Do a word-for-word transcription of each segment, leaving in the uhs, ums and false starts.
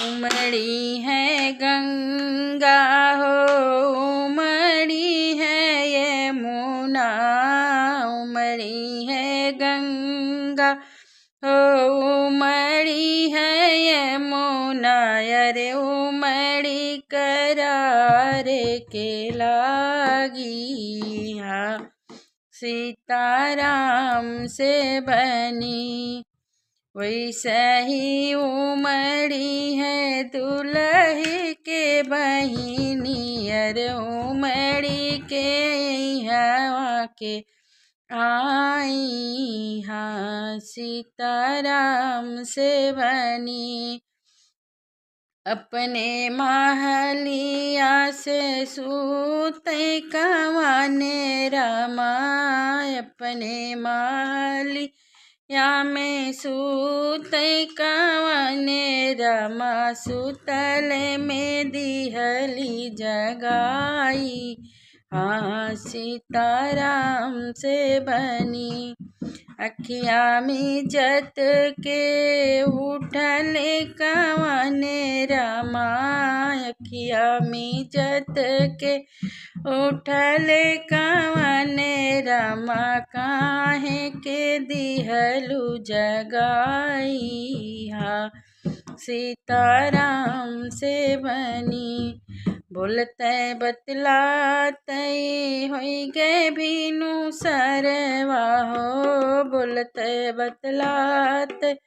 उमड़ी है गंगा हो, उमड़ी है यमुना, उमड़ी है गंगा हो, उमड़ी है यमुना, अरे उमड़ी करारे के लागी हा, सीताराम से बनी। वैसे ही उमड़ी है दुलही के बहिनी, अरे उमड़ी के इहवा के आई हा, सीताराम से बनी। अपने महलिया से सूते कवने रामा, अपने महलिया में सूते कवने रामा, सुतल में दिहली जगाई। हाँ, सीताराम से बनी। अखिया मीजत के उठल कवने रामा, अखिया मीजत के उठल कवने रामा, काहे के दिहलू जगाई हा, सीताराम से बनी। बोलते बतलाते होई गए भीनु सरवा हो, बोलते बतलाते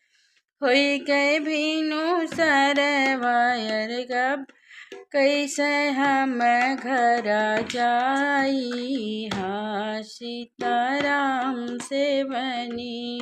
होई गए भीनु सरवा, अरे अब कैसे हम घरा जाई हा, सीताराम से बनी।